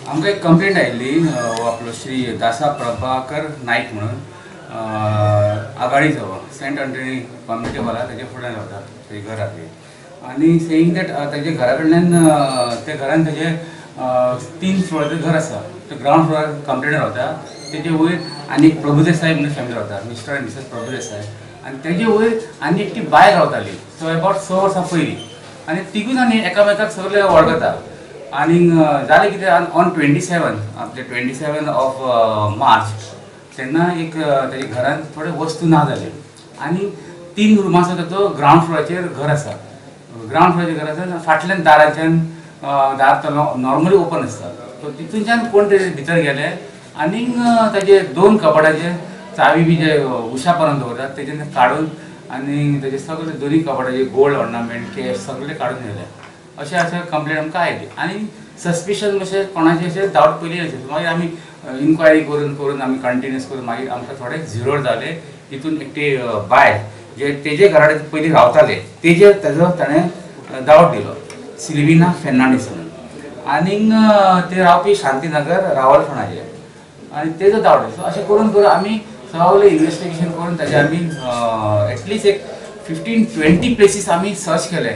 आमकां एक कंप्लेंट आयिल्ली आपलो श्री दासा प्रभाकर नायक म्हणून आगाडी जवळ सेंट अंटनी कम्युनिटी हॉला तेजे फुड्यान रावता, तेजें घर आसा. आनी सेईंग that तेजे घरा कडल्यान त्या घरान तेजे 3 फ्लोराचें घर आसा, ते ग्रावंड फ्लोरार कंप्लेंट रावता. तेजे वयर आनी एक प्रभुदेसाय म्हणून फॅमिली रावता, मिस्टर आनी मिसेस प्रभुदेसाय. आनी तेजे वयर आनी एकटी बायल रावताली, सो अबावट 6 वर्सां पयलीं. आनी तिगूय जाण एकामेकाक सगळे वळखता. आनी जालें कितें, ऑन 27 आपले 27 ऑफ मार्च तेन्ना एक तेजे घरान थोडे वस्तू ना जाले. आनी 3 रुमाचो ताचो ग्रावंड फ्लोराचेर घर आसा. ग्रावंड फ्लोराचेर घर आसा, फाटल्यान दाराच्यान दार तो नॉर्मली ओपन आसता, सो तितूनच्यान कोण तरी भितर गेले आनीक ताजे 2 कपाटाचे चावी बी जे उशा पर्यंत दवरतात तेजेन काडून आनी तेजे सगळे दोनी कपाटाचे गोल्ड ऑर्नामेंट कॅश सगळे काडून व्हेले. अशें अशें कंप्लेंट आमकां आयली. आनी सस्पिशन मातशें कोणाचें अशें डावट पयलीं आशिल्लें. मागीर आमी इन्क्वायरी करून करून आमी कंटिन्यूस करून मागीर आमकां थोडे झिरोड जाले. तितून एकटी बायल जे तेजे घरा कडेन पयलीं रावताले तेजेर तेजो ताणें डावट दिलो, सिल्विना फेर्नांडीस म्हणून. आनीक ते रावपी शांतीनगर रावलफणाचे, आनी तेजो डावट दिलो. अशें करून करून आमी सगळें इन्वेस्टिगेशन करून ताजे आमी एटलिस्ट एक 15-20 प्लेसीस आमी सर्च केले.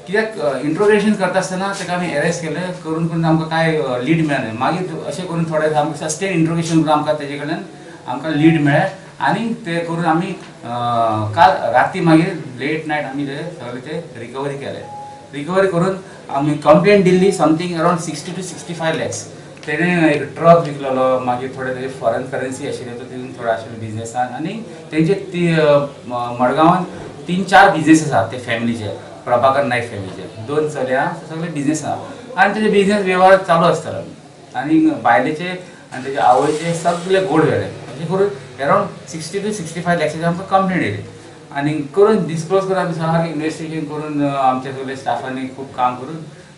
कित्याक इंट्रोगेशन करता आसतना ताका आमी एरेस्ट केले करून करून आमकां कांय लीड मेळना. मागीर अशें करून थोडे आमकां सस्टेन इंट्रोगेशन करून आमकां तेजे कडल्यान आमकां लीड मेळ्ळें. आनी ते करून आमी काल राती मागीर लेट नायट आमी ते सगळे ते रिकवरी केले. रिकवरी करून आमी complaint Delhi something around 60 to 65 lakhs. तेणें एक ट्रक विकलेलो, मागीर थोडे तेजे फॉरेन करन्सी आशिल्ले तो तितून थोडे आशिल्ले बिजनेसान. आनी तेंचे ती मडगांवान 3-4 बिजनेस आसा ते फॅमिलीचे, प्रभाकर नायक फॅमिलीचे 2 चलया सगळे बिजनेस आसा. आनी तेजे बिजनेस वेव्हार चालू आसतालो. आनी बायलेचे आनी तेजे आवयचे सगळे गोल्ड व्हेले. अशें करून अरावंड 60 to 65 लॅक्साची आमकां कंप्लेंट येयली. आनी करून डिस्क्लोज करून आमी सारकें इन्वेस्टिगेशन करून आमच्या सगळे स्टाफांनी खूब काम करून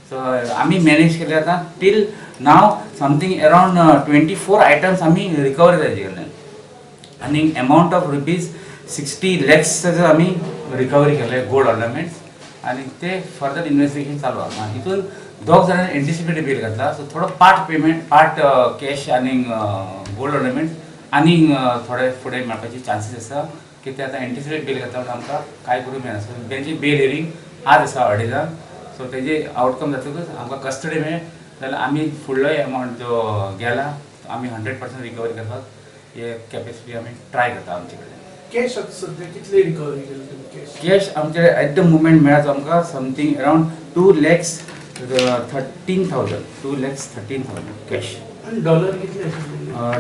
सो आमी मॅनेज केले. आतां till now something around 24 items आमी रिकवर ताजे कडल्यान. आनी एमावंट ऑफ रुपीज 60 लॅक्साचो आमी रिकवरी केले गोल्ड ऑर्नामेंट्स. आनी ते फर्दर इन्वेस्टिगेशन चालू आसा. हितून 2 जाणांनी एंटिसिपेटेड बेल घातला, सो थोडो पार्ट पेमेंट पार्ट कॅश आनी गोल्ड ऑर्नामेंट्स आनी थोडे फुडें मेळपाचे चान्सीस आसा की ते आतां एंटिसिपेट बेल घातला म्हणून आमकां कांय करूंक मेळना. सो तेंची बेल हियरींग आज आसा 2:30, सो तेजे आवटकम जातकच आमकां कस्टडी मेळ्ळें जाल्यार आमी फुडलो एमावंट जो गेला तो आमी 100% रिकवरी करपाक हे कॅपेसिटी आमी ट्राय करता आमचे कडेन. कॅश सद्या कितले रिकवरी केले तुमी? कॅश आमचे एट the moment मेळ्ळा आमकां समथींग अरावंड 2,13,000, 2,13,000 कॅश. आनी डॉलर कितले?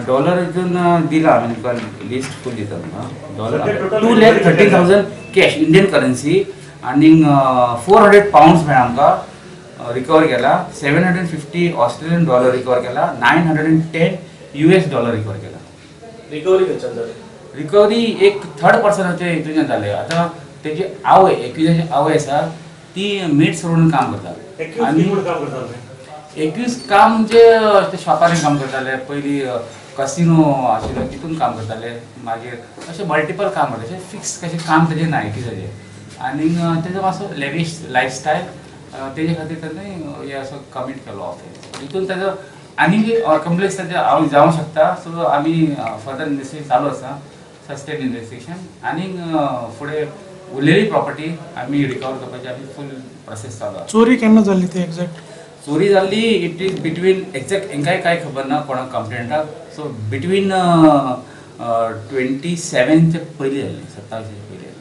डॉलर हितून दिला आमी तुमकां लिस्ट फूल दिता तुमकां. Dollar 2,13,000 cash Indian currency. आनी 400 पावंड्स मेळ्ळा आमकां रिकवर केला, 750 ऑस्ट्रेलियन डॉलर रिकवर केला, 910 US dollar recover केला. रिकवरी खंयच्यान जाली? रिकवरी एक थर्ड पर्सनाचे हितून जाले. आतां तेजी आवय, एक्युजाची आवय आसा ती मेट्स म्हणून काम करता. आनी एक्यूज काम म्हणजे ते शॉपांनी काम करताले, पयलीं कसिनो आशिल्लो तितून काम करताले, मागीर अशें मल्टिपल काम करताले. अशें फिक्स कशें काम तेजें ना एक्युजाचें. आनी तेजो मातसो लेविश लायफस्टायल तेजे खातीर ताणें हे असो कमीट केलो ऑफेन्स. हितून ताजो आनी कम्प्लेक्स ताजे हांव जावंक शकता. सो आमी फर्दर इन्वेस्टिगेशन चालू आसा, सस्टेन इन्वेस्टिगेशन. आनी फुडें उरलेली प्रॉपर्टी आमी रिकवर करपाची आमी फूल प्रोसेस चालू आसा. चोरी केन्ना जाल्ली ती एग्जॅक्ट? चोरी जाल्ली it is between exact हेंकांय कांय खबर ना कोणाक कंप्लेंटाक. सो बिटवीन 27 पयलीं जाल्ली, 27 पयलीं.